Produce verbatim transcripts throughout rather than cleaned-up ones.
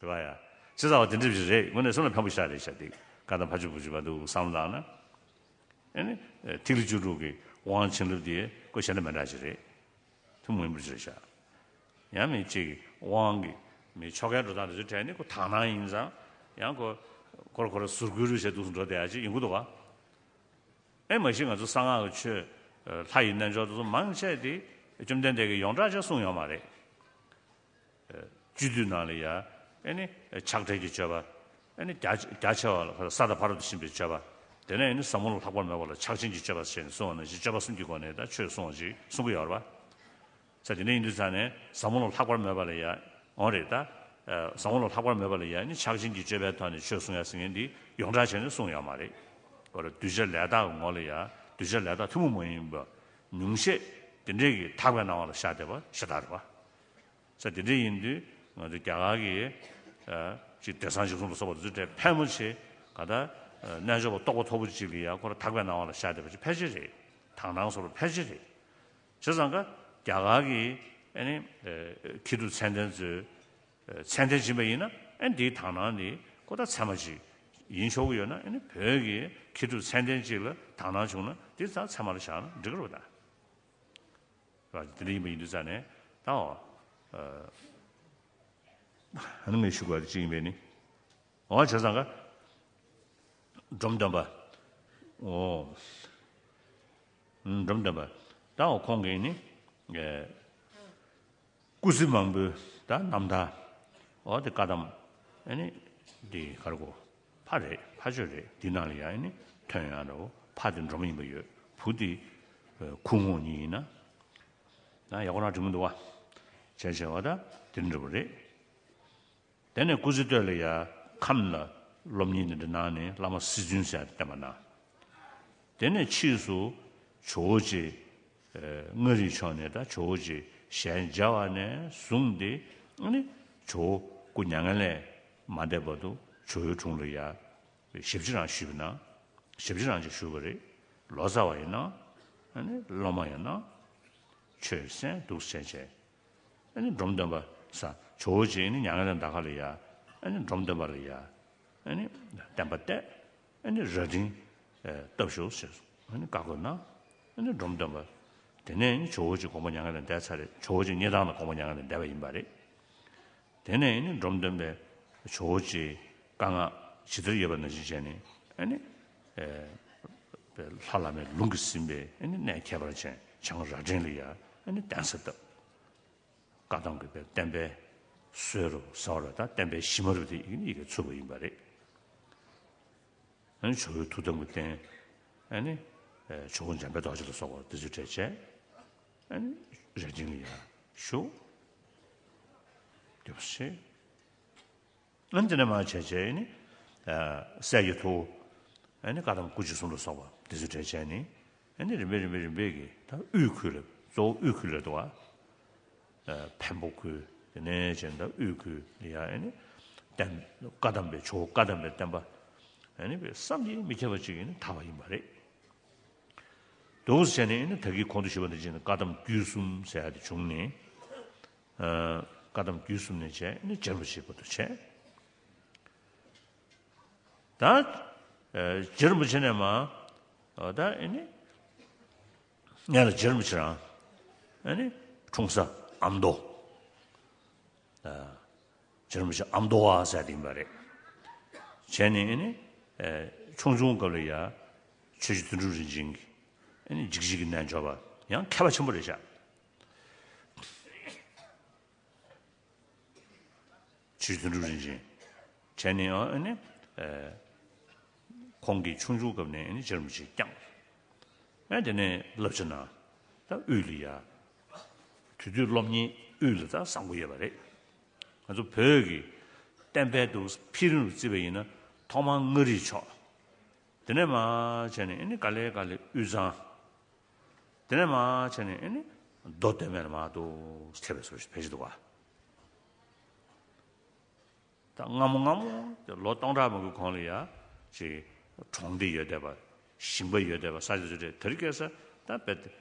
རེད་བ་ཡ། ཅི་ཟེར་བ་དེ་འདྲ་ཞིག་རེད། དངོས་གནས་སེམས་ལ་ཕན་པོ་ཞེ་དྲག་རེད་ཤག་དེ་བཀའ་གདམས་ཕ་ཆོས་བུ་ཆོས་པ་འདུག་བསམ་བློ་བཏང་ན། ཨེ་ནི། ཐིག་ལེ་བཅུ་དྲུག་གི་དབང་བྱིན་རླབས་དེ་ཁོ་གཞན་དང་མི་འདྲ་ཞིག་རེད། ཐུན་མོང་མ་ཡིན་པ་ཞིག་རེད་ཤག་ཡང་མི་གཅིག་གི་དབང་གི་མི་ཆོ་གའི་འགྲོ་སྟངས་དེ་ཚོའི་གྲས་ནི་ཁོ་དག་སྣང་ཡིན་ཙང་། ཡང་ཁོ་ཁོ་ར་ཁོ་ར་ཟུར་བཀོལ་རུ་བྱས་འདུག་སེ་འགྲོ་བསྡད་ཡ་ཅིག་ཡོང་གི་འདུག་བ། ཨེ་མ་གཞི་ང་ཚོ་གསང་སྔགས་ཀྱི་ཆོས། ལྷ་ཡི་རྣལ་འབྱོར་དེ་ཚོ་མང་ཆེ་དེ་བཅོམ་ལྡན་འདས་ཀྱིས་ཡོངས་གྲགས་ཅིག་གསུངས་ཡོད་མ་རེད། སྤྱོད་བསྡུས་ནང་ལ་ཡ། ཨེ་ནི། ཆགས་བྲལ་གྱི་སྤྱོད་པ། ཨེ་ནི་རྒྱ་རྒྱ་ཆེ་བ་ལ་ས་དང་ཕ་རོལ་ཏུ་ཕྱིན་པའི་སྤྱོད་པ། དེ་ནས་ཨེ་ནི་ཟབ་མོ་ལ་ལྷག་པར་མོས་པ་ལ་ཆགས་ཞེན་གྱི་སྤྱོད་པ་ཞེས་ནས་གསུངས་པ་ནང་བཞིན་སྤྱོད་པ་གསུམ་གྱི་སྒོ་ནས་ད་ཆོས་གསུངས་པ་ཅིག་གསུང་གི་ཡོད་རེད་པ། ས་དེ་འདྲ་ཡིན་དུས་ཙང་ནས་ཟབ་མོ་ལ་ལྷག་པར་མོས་པ་ལ་ཡ། འོང་རེད་ད། ཟབ་མོ་ལ་ལྷག་པར་མོས་པ་ལ་ཡ་ནི་ཆགས་ཞེན་གྱི་སྤྱོད་པའི་ཐོག་ནས་ཆོས་གསུང་ཡ་ཟེར་མཁན་འདི་ཡོངས་གྲགས་བྱས་ནས་གསུངས་ཡོད་མ་རེད། འོ་རེད། གདུལ་བྱ་ལས་དག་གི་ངོ་ལ་ཡ་གདུལ་བྱ་ལས་དག་ཐུན་མོང་མ་ཡིན་པ་ཉུང་ཤས་དེ་འདྲས་ཀྱི་དག་པའི་སྣང་བ་ལ་ཤར་བསྡད་པ་ཤ་སྟག་རེད་པ། ས་དེ་འདྲ་ཡིན་དུས་ང་ཚོ་རྒྱ་གར་གྱི་ཅིག་བདེ་གསང་གཞི་གསུམ་ལ་སོགས་པ་དེ་ཚོ་གྲས་ཕལ་མོ་ཆེ་ག་ད་རྣལ་འབྱོར་པ་རྟོགས་པ་མཐོ་པོ་ཅིག་ལ་ཡ་ཁོ་ར་དག་པའི་སྣང་བ་ལ་ཤར་བསྡད་པ་ཅིག་ཕལ་ཆེར་རེད། དག་སྣང་སོགས་ལ་ཕལ་ཆེར་རེད། བྱས་ཙང་ཀ་རྒྱ་གར་གྱི་ཨ་ནི་མཁས་གྲུབ་ཚད་ལྡན་ཚོས་ཚད་ལྡན་ཕྱིན་པ་ཡིན་ན་ཨ་ནི་འདིའི་དག་སྣང་འདི་ཁོ་ད་ཚད་མ་ཅིག་ཡིན་ཆོག་གི་ཡོད་ན། ཨ་ནི་བོད་ཀྱི་མཁས་གྲུབ་ཚད་ལྡན་ཅིག་ལ་དག་སྣང་བྱུང་ན་འདི་ད་ཚད་མ་ལ་བཞག་ན་འགྲིག་གི་རེད་པ་ད། རེད་པ། དེ་འདྲ་ཡིན་པ་ཡིན་དུས་ཙང་ནས་ད་འོ། ཨ་ནི་ངས་ཞུ་དགོས་པ་དེ་གཅིག་ཡིན་པས་ནི། འོ་བྱས་ཙང་ཀ་འབྲོམ་སྟོན་པ། འོ། འབྲོམ་སྟོན་པ། ད་འོ་ཁོང་གིས་ནི། ཨེ། སྐུ་ཚེ་མང་པོའི་ད་རྣམ་ཐར། འོ་དེ་བཀའ་གདམས། ཨ་ནི། འདི་ག་རེ་གོ། ཕ་རེད། ཕ་ཆོས་རེད། འདི་ནང་ལ་ཡང་ཨ་ནི་ཐོན་ཡོང་རེད། འོ་ཕ་དེ་འབྲོམ་ཡིན་པ་ཡོད། བུ་དེ་ཁུ་ངོ་གཉིས་ཡིན་ན། ན་ཡག་པོ་རང་འགྲིག་མི་འདུག་བ། བྱས་བྱས་བ་ད་དེ་འདྲ་པོ་རེད། དེ་ནས་སྐུ་ཚེ་སྟོད་ལ་ཡ་ཁམས་ལ་སློབ་གཉེར་འདི་འདྲ་གནང་ནས་བླ་མ་སྲིད་བཙུན་ཟེར་ཡ་དེ་བསྟེན་པ་གནང་། དེ་ནས་ཕྱིས་སུ་ཇོ་བོ་རྗེ་མངའ་རིས་ཕྱོགས་ནས་ད་ཇོ་བོ་རྗེ་ཞལ་མཇལ་བ་ནས་བཟུང་སྟེ་ཨ་ནི་ཇོ་བོ་སྐུ་མྱ་ངན་ལས་མ་འདས་བར་དུ་ཇོ་བོའི་དྲུང་ལ་ཡ་ཞབས་ཕྱི་རང་ཞུས་པ་གནང་། ཞབས་ཕྱི་རང་ཅིག་ཞུས་པ་རེད། ལོ་ཙཱ་བ་ཡིན་ན་ཨ་ནི་སློབ་མ་ཡིན་ན་ཆོས་གསན་འདུག་བྱས་བྱས། ཨ་ནི་འབྲོམ་སྟོན་པ་ས་ཇོ་བོ་རྗེ་ནི་མྱ་ངན་ལས་འདའ་ཁ་ལ་ཡ། ཨ་ནི་འབྲོམ་སྟོན་པ་ལ་ཡ། ཨ་ནི་བསྟན་པ་གཏད། ཨ་ནི་རྭ་སྒྲེང་བཏབ་ཤོག་ཟེར། ཨ་ནི་བཀའ་བསྒོ་གནང་། ཨ་ནི་འབྲོམ་སྟོན་པ། དེ་ནས་ནི་ཇོ་བོ་རྗེ་དགོངས་པ་མྱ་ངན་ལས་འདས་ཚར་རེད། ཇོ་བོ་རྗེ་སྙེ་ཐང་ལ་དགོངས་པ་མྱ་ངན་ལས་འདས་པ་ཡིན་པ་རེད། དེ་ནས་ནི་འབྲོམ་སྟོན་པས་ཇོ་བོ་རྗེའི་བཀའ་མངགས་ཇི་ལྟར་ཡོད་པ་ནང་བཞིན་བྱས་ནས་ཨ་ནི། ལྷ་བླ་མའི་ལུང་གིས་ཟིན་པའི་ཨ་ནི་གནས་ཁྱད་པར་ཅན་བྱང་རྭ་སྒྲེང་ལ་ཡ་ཨ་ནི་གདན་ས་བཏབ། བཀའ་གདམས་ཀྱི་བསྟན་པའི་སྲོལ་རུ་ཟེར་བ་ལ་ད་བསྟན་པའི་གཞི་མ་རུ་དེ་ཡི་གེ་ཚུད་པ་ཡིན་པ་རེད། ཨ་ནི་ཇོ་བོའི་ཐུགས་དམ་གྱི་རྟེན། ཨ་ནི་ཇོ་བོ་འཇམ་དཔལ་རྡོ་རྗེ་ལ་སོགས་པ་དེ་ཚོའི་གྲས་བྱས། ཨ་ནི་རྭ་སྒྲེང་ལ་ཡ་བཞུགས། དེ་བ་ཞེས། ཨ་ནི་དེ་ནས་མར་བྱས་བྱས་ནི། སྲས་ཀྱི་ཐུ་བོ། ཨ་ནི་བཀའ་གདམས་སྐུ་བཅུ་གསུམ་ལ་སོགས་པ་དེ་ཚོའི་གྲས་བྱས་ནི། ཨ་ནི་རིམ་པས་རིམ་པས་རིམ་པས་ཀྱིས་ད་དབུས་ཁུལ་ལ་གཙོ་བོ་དབུས་ཁུལ་ལ་འདུག་བ། འཕན་པོ་ཁུལ་དེ་ནས་བྱས་ནས་ད་དབུས་ཁུལ་ལ་ཡ་ཨ་ནི། བསྟན། བཀའ་གདམས་པའི་ཇོ་བོ་བཀའ་གདམས་པའི་བསྟན་པ། ཨ་ནི་བསམ་གྱིས་མི་ཁྱབ་པ་ཅིག་ཡིན་ན་དར་བ་ཡིན་པ་རེད། འདུག་སེ་བྱས་ནས་ཨ་ནི་ད་གིན་གོང་དུ་ཞུས་པ་ནང་བཞིན་བཀའ་གདམས་བརྒྱུད་གསུམ་ཟེར་ཡ་དེ་བྱུང་ནས། བཀའ་གདམས་བརྒྱུད་གསུམ་ནས་བྱས་ནས་རྗེ་རིན་པོ་ཆེའི་བར་དུ་བྱས། ད། རྗེ་རིན་པོ་ཆེ་ནས་མ། ད་ཨེ་ནི། སྔོན་ལ་རྗེ་རིན་པོ་ཆེ་རང་། ཨེ་ནི། འཁྲུངས་ས་ཨ་མདོ། རྗེ་རིན་པོ་ཆེ་ཨ་མདོ་བ་ཟེར་དེ་ཡིན་པ་རེད། བྱས་ནས་ཨེ་ནི། ཆུང་ཆུང་སྐབས་ལ་ཡ། ཆོས་རྗེ་དོན་གྲུབ་རིན་ཆེན་གྱི། ཨེ་ནི་འཇིགས་བྱེད་ཀྱི་རྣལ་འབྱོར་པ་ཡང་མཁས་པ་ཆེན་པོ་རེད་ཤག་ཆོས་རྗེ་དོན་གྲུབ་རིན་ཆེན། བྱས་ནས་ཨ་ནི། ཁོང་གིས་ཆུང་ཆུང་སྐབས་ནས་ཨ་ནི་རྗེ་རིན་པོ་ཆེ་བསྐྱངས། ཨ་དེ་ནས་བསླབ་བྱ་གནང་། ད་དབུས་ལ་ཡ། དེ་དུས་སློབ་གཉེར་དབུས་ལ་ད་བཟང་པོ་ཡོད་པ་རེད། ང་ཚོ་བོད་ཀྱི་བསྟན་པའི་འདུ་འཕེལ་རིམ་ལ་བརྩིས་པ་ཡིན་ན་ཐོག་མར་མངའ་རིས་ཕྱོགས། དེ་ནས་མར་བྱས་ནས་ཨ་ནི་ག་ལེ་ག་ལེ་དབུས་གཙང་། དེ་ནས་མར་བྱས་ནས་ཨེ་ནི་མདོ་སྟོད་སྨད་ལ་མར་འདུག་ཐེབས་པའི་བཟོ་ཞིག་ཕལ་ཆེར་འདུག་ག་ད་སྔ་མོ་སྔ་མོ་ལོ་སྟོང་ཕྲག་མང་པོའི་གོང་ལ་ཡ་ཅིག་གྲོང་སྡེ་ཡོད་བསྡད་པ། ཞིང་པ་ཡོད་བསྡད་པ། ས་ཆ་ཚོ་རེད། དེ་རིང་ཁ་སང་ད་དཔེ་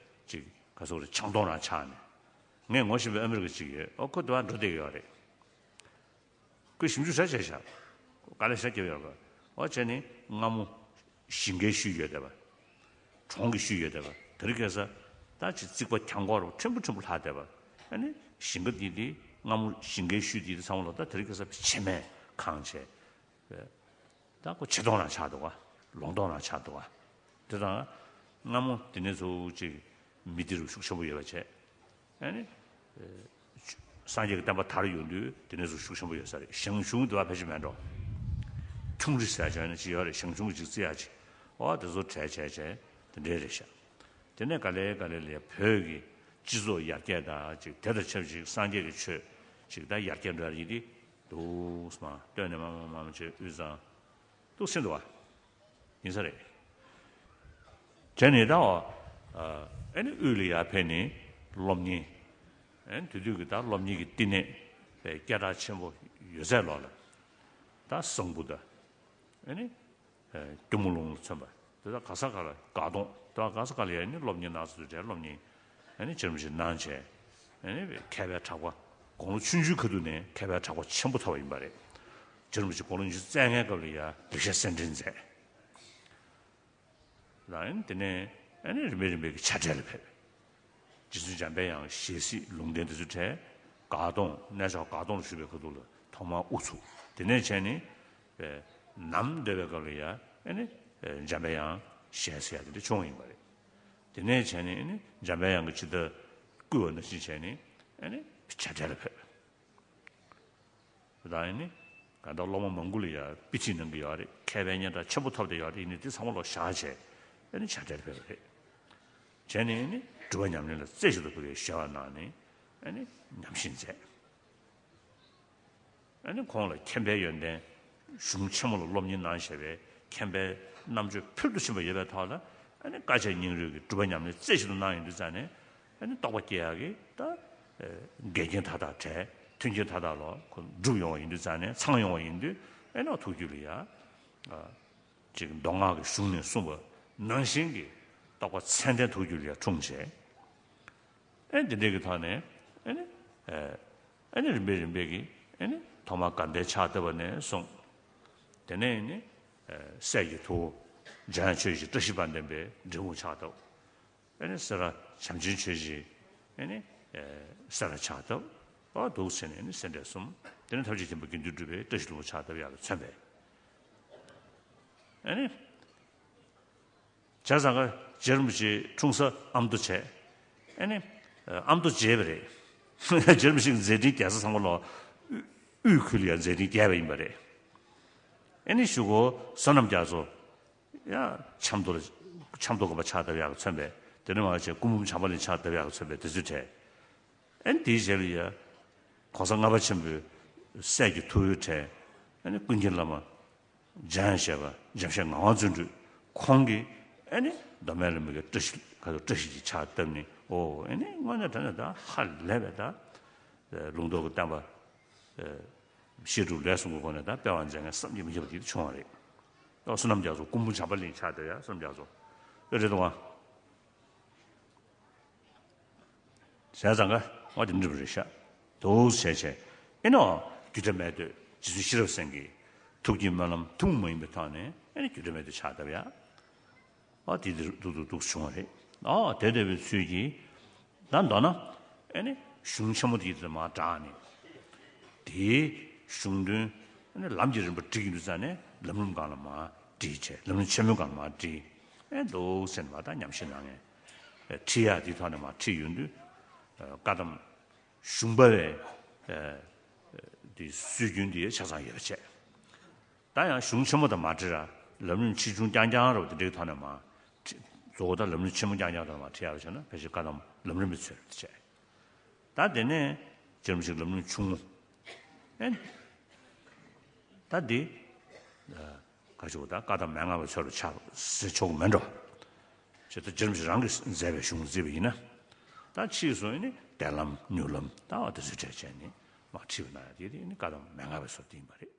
ཅིག་ག་ཚོད་རེད། ཆང་འཐུང་རང་ཆགས་ནས། ངས་ངོ་ཤེས་པའི་ཨ་མི་རི་ཀ་ཅིག་ཡོད། ཨོ་ཁོ་དེ་བ་འགྲོ་བསྡད་ཡོད་རེད། ཁོས་ཞིབ་འཇུག་བྱ་བྱས་ཤག་དཀའ་ལས་ཤ་རྒྱབ་ཡོད་རེད། འོ་བྱས་ནས་སྔ་མོ་ཞིང་ཁའི་ཤུལ་ཡོད་བསྡད་པ། གྲོང་གི་ཤུལ་ཡོད་བསྡད་པ། དེ་རིང་ཁ་སང་ད་ཅིག་རྩིག་པ་གྱང་གོག་རུ་ཕྲན་བུ་ཕྲན་བུ་ལྷག་བསྡད་པ། ཨ་ནི་ཞིང་ཁ་འདི་འདི་སྔ་མོ་ཞིང་ཁའི་ཤུལ་འདི་འདི་ཚང་མ་ལ་ད་དེ་རིང་ཁ་སང་བྱེ་མས་གང་བྱས། ད་ཁོ་ཆེ་མཐོང་རང་ཆགས་འདུག་ག་ལོང་མཐོང་རང་ཆགས་འདུག་ག་དེ་དང་། སྔ་མོ་དེ་ནས་ཚུར་ཅིག་མི་དེ་རུ་ཤུགས་ཆེན་པོ་ཡོད་པ་བྱས། ཨ་ནི། སངས་རྒྱས་ཀྱི་བསྟན་པ་དར་ཡོང་དུས་དེ་ནས་ཚུར་ཤུགས་ཆེན་པོ་ཡོད་ས་རེད། ཞང་ཞུང་དུ་བ་ཕལ་ཆེར་མེད་འགྲོ། ཁྱུང་རི་ཟེར་བྱས་ནས་ཅི་ཡོད་རེད། ཞང་ཞུང་གི་ཅིག་བརྩི་ཡག་ཅིག་འོ་དེ་ཚོ་གྲས་བྱས་བྱས་དེ་འདྲས་རེད་ཤག་དེ་ནས་ག་ལེ་ག་ལེ་ལས་བོད་ཀྱི་སྤྱི་ཚོགས་ཡར་རྒྱས་དང་ཅིག་དེ་དང་ཆབས་ཅིག་སངས་རྒྱས་ཀྱི་ཆོས་ཅིག་ད་ཡར་རྒྱས་འགྲོ་ཡ་ཡིན་དེ་འདུག་སེ་མར་སྟོད་ནས་མར་མར་མར་མར་བྱས་དབུས་གཙང་འདུག་སེ་འདུག་བ། ཡིན་ས་རེད། དེ་ནས་ད་བ། ཨ་ནི་དབུས་ལ་ཡར་ཕེབས་ནས་སློབ་གཉེར། ཨ་ནི་དེ་དུས་ཀྱི་ད་སློབ་གཉེར་གྱི་བསྟི་གནས་པའི་སྐད་གྲགས་ཆེན་པོ་ཡོད་ཚད་ལོག་ལ། ད་གསང་ཕུ་དང་། ཨ་ནི། སྐྱོར་མོ་ལུང་ལ་མཚོན་པ། དེ་ད་ག་ས་ག་ལ་དགའ་གདོང་ད་ག་ས་ག་ལ་ཡར་ནི་སློབ་གཉེར་གནང་ས་དུས་གྲས་སློབ་གཉེར། ཨ་ནི་རྗེ་རིན་པོ་ཆེ་གནང་བྱས། ཨ་ནི་མཁས་པའི་གྲགས་པ། དགུང་ལོ་ཆུང་ཆུང་ཁ་ཐུག་ནས་མཁས་པའི་གྲགས་པ་ཆེན་པོ་ཐོབ་པ་ཡིན་པ་རེད། རྗེ་རིན་པོ་ཆེ་དགུང་ལོ་ཉི་ཤུ་རྩ་ལྔའི་སྐབས་ལ་ཡར་ལེགས་བཤད་གསེར་ཕྲེང་མཛད། ལ་ཡིན། དེ་ནས་ཨ་ནི་རིམ་པས་རིམ་པས་ཀྱི་བྱ་བྲལ་ལ་ཕེབས། རྗེ་བཙུན་འཇམ་པའི་དབྱངས་ཞལ་གཟིགས་ལུང་བསྟན་དེ་ཚོའི་གྲས། དགའ་གདོང་གནས་མཆོག་དགའ་གདོང་ལ་བཞུགས་པའི་ཁ་ཐུག་ལ་ཐོག་མར་དབུ་ཚུགས། དེ་ནས་བྱས་ནས་ནམ་སྡོད་པའི་སྐབས་ལ་ཡ་ཨ་ནི་འཇམ་པའི་དབྱངས་ཞལ་གཟིགས་ཡ་དེ་འདྲ་བྱུང་བ་ཡིན་པ་རེད། དེ་ནས་བྱས་ནས་ཨ་ནི་འཇམ་པའི་དབྱངས་ཀྱིས་ཇི་ལྟར་བསྐུལ་བ་ནང་བཞིན་བྱས་ནས་ཨ་ནི་བྱ་བྲལ་ལ་ཕེབས། ད་ཡིན་ནི། གང་ལྟར་སློབ་མ་མང་པོ་ལ་ཡང་དཔེ་ཁྲིད་གནང་གི་ཡོད་རེད། མཁས་པའི་སྙན་གྲགས་ཆེན་པོ་ཐོབ་བསྡད་ཡོད་རེད། ཡིན་ནི་དེ་ཚང་མ་ལོག་བཞག་བྱས། ཨ་ནི་བྱ་བྲལ་ཕེབས་པ་རེད། བྱས་ནས་ཨ་ནི་སྒྲུབ་པ་ཉམས་ལེན་ལ་རྩེ་གཅིག་ཏུ་ཕུལ་བའི་བྱ་བ་གནང་ནས་ཨ་ནི་ཉམས་ཞིབ་མཛད། ཨ་ནི་ཁོང་ལ་མཁྱེན་པའི་ཡོན་ཏན། གཞུང་ཆེན་མོ་ལ་སློབ་གཉེར་གནང་བཞག་པའི་མཁྱེན་པའི་རྣམ་དཔྱོད་ཕུལ་དུ་ཕྱིན་པ་ཡོད་པའི་ཐོག་ལ། ཨ་ནི་བཀའ་བཅད་སྙིང་རུས་ཀྱི་སྒྲུབ་པ་ཉམས་ལེན་རྩེ་གཅིག་ཏུ་གནང་ཡོང་དུས་ཙང་ནས། ཨ་ནི་རྟོགས་པ་སྐྱེ་ཡག་གི་ད། འགལ་རྐྱེན་མཐའ་དག་བྲལ། མཐུན་རྐྱེན་མཐའ་དག་ལ་ཁོ་འགྲུབ་ཡོང་བ་ཡིན་དུས་ཙང་ནས། ཚང་ཡོང་བ་ཡིན་དུས། ཨེ་ནོ་ཐུགས་རྒྱུད་ལ་ཡ། ཅིག་མདོ་སྔགས་ཀྱི་གཞུང་ནས་གསུངས་པ་ནང་བཞིན་གྱི་རྟོགས་པ་ཚད་ལྡན་ཐུགས་རྒྱུད་ལ་ཡ་འཁྲུངས་བྱས། ཨེ་འདི་འདྲའི་གི་ཐོག་ནས་ཨེ་ནི། ཨེ་ནི་རིམ་པས་རིམ་པས་ཀྱི་ཨེ་ནི་ཐོག་མར་དགའ་ལྡན་ཕྱག་བཏབ་པ་ནས་བཟུང་། དེ་ནས་ནི། སྲས་ཀྱི་ཐུ་བོ་འཇམ་དབྱངས་ཆོས་རྗེ་བཀྲ་ཤིས་དཔལ་ལྡན་པའི་འབྲས་སྤུངས་ཕྱག་བཏབ། ཨེ་ནི་སེ་ར་བྱམས་ཆེན་ཆོས་རྗེ། ཨེ་ནི། སེ་ར་ཕྱག་བཏབ། ཨོ་འདུག་སེ་ནས་ཨེ་ནི་སེ་འབྲས་གསུམ། དེ་ནས་ཐབས་ཤེས་ཆེན་པོ་དགེ་འདུན་གྲུབ་པའི་བཀྲ་ཤིས་ལྷུན་པོ་ཕྱག་བཏབ་ཡག་ལ་མཚོན་པས། ཨེ་ནི། བྱས་ཙང་ཀ་རྗེ་རིན་པོ་ཆེ་འཁྲུངས་ས་ཨ་མདོ་བྱས། ཨེ་ནི། ཨ་མདོ་བྱས་པ་རེད། རྗེ་རིན་པོ་ཆེ་གི་མཛད་འཕྲིན་རྒྱས་ས་ཚང་མ་ལོག་དབུས་ཁུལ་ལ་ཡང་མཛད་འཕྲིན་རྒྱས་པ་ཡིན་པ་རེད། ཨེ་ནི་གཞུག་གུ་བསོད་ནམས་རྒྱ་མཚོ། ཡ། ཆབ་མདོ་ལ། ཆབ་མདོ་དགོན་པ་ཕྱག་བཏབ་ཡག་གི་མཚོན་པས། དེ་ནས་མར་བྱས་སྐུ་འབུམ་བྱམས་པ་གླིང་ཕྱག་བཏབ་ཡག་གི་མཚོན་པས་དེ་ཚོའི་གྲས། ཨེ་ནི་དེའི་རྗེས་ལ་ཡ། ༸གོང་ས་ལྔ་པ་ཆེན་པོའི་སྲས་ཀྱི་ཐུ་བོའི་གྲས། ཨེ་ནི་ཀུན་མཁྱེན་བླ་མ། འཇམ་དབྱངས་བཞད་པ་འཇམ་བཞད་ངག་དབང་བརྩོན་འགྲུས། ཁོང་གིས་ཨེ་ནི་མདོ་སྨད་ལ་མི་དགེ་བཀྲ་ཤིས་ཁ་ཐུག་བཀྲ་ཤིས་ཀྱི་ཕྱག་བཏབ་ནས། ཨོ་ཨེ་ནི་དངོས་གནས་དྲང་གནས་ད་ཧ་ལས་པའི་ད། ལུང་རྟོགས་ཀྱི་བསྟན་པ། བཤད་སྒྲུབ་ལས་གསུམ་གྱི་སྒོ་ནས་ད་སྤེལ་བ་མཛད་མཁན་བསམ་གྱིས་མི་ཁྱབ་པ་དེ་བྱུང་བ་རེད། ཨོ་བསོད་ནམས་རྒྱ་མཚོ་སྐུ་འབུམ་བྱམས་པ་གླིང་ཕྱག་བཏབ་ཡག་བསོད་ནམས་རྒྱ་མཚོ། ཨེ་རེད་དོ། བྱས་ཙང་ཀ་ང་དེ་འདྲ་རེད་ཤག་འདུག་བྱས་བྱས། ཨེ་ནོ། རྒྱུད་གྲྭ་སྨད་སྟོད་རྗེ་བཙུན་ཤེས་རབ་སེང་གེ། ཐུགས་ཀྱི་སྨོན་ལམ་ཐུན་མོང་མ་ཡིན་པའི་ཐོག་ནས་ཨེ་ནི་རྒྱུད་གྲྭ་སྨད་སྟོད་ཕྱག་བཏབ་ཡག་ཨ་དེ་དེ་འདུག་འདུག་འདུག་བྱུང་བ་རེད། ཨ་དེ་འདྲ་བའི་ཚུལ་གྱིས། ད་མདོར་ན། ཨེ་ནི་གཞུང་ཆེན་མོ་དེ་དེ་མར་བསྒྲགས་ནས། དེའི་གཞུང་དོན་ཨེ་ནི་ལམ་གྱི་རིམ་པ་བསྒྲིགས་ཡོང་དུས་ཙང་ནས་ལམ་རིམ་སྒང་ལ་མར་བསྒྲིགས་བྱས། ལམ་རིམ་ཆེན་མོའི་སྒང་ལ་མར་བསྒྲིགས། ཨེ་འདུག་སེ་མར་ད་ཉམས་ཞིབ་གནང་མཁན། ཨེ་ཁྲིད་ཡག་དེའི་ཐོག་ནས་མར་ཁྲིད་ཡོང་དུས། ཨེ་བཀའ་གདམས་གཞུང་པ་བའི། ཨེ་དེ་སྲོལ་རྒྱུན་དེ་ཆ་ཚང་ཡོད་པ་བྱས། ད་ཡང་གཞུང་ཆེན་མོ་དང་མ་འབྲེལ་ར། ལམ་རིམ་ཆེ་ཆུང་རྐྱང་རྐྱང་ར་བ་དེ་འདྲའི་ཐོག་ནས་མར་ཁྲིད། གཙོ་བོ་ད་ལམ་རིམ་ཆེན་མོ་རྐྱང་རྐྱང་ཐོག་ནས་མར་ཁྲིད་ཡག་བྱས་ན་ཕལ་ཆེར་བཀའ་གདམས་ལམ་རིམ་པའི་ཚུལ་དུ་བྱས། ད་དེ་ནས་རྗེ་རིན་པོ་ཆེ་ལམ་རིམ་ཆུང་ངུ། ཨེ། ད་འདི། ག་ཞུ་ད་བཀའ་གདམས་མན་ངག་པའི་ཚུལ་དུ་ཆགས་ཟེར་ཆོག་གི་མེད་འགྲོ། ཅེས་ད་རྗེ་རིན་པོ་ཆེ་རང་གིས་མཛད་པའི་གཞུང་བརྩིས་པ་ཡིན་ན། ད་ཕྱིས་སུ་ནི་གཏེར་ལམ་མྱུར་ལམ་ད་བ་དེ་ཚོའི་གྲས་བྱས་ནས་མར་ཁྲིད་པ་ན་ཡང་དེ་དེ་ནི་བཀའ་གདམས་མན་ངག་པའི་ཚུལ་དུ་ཡིན་པ་རེད།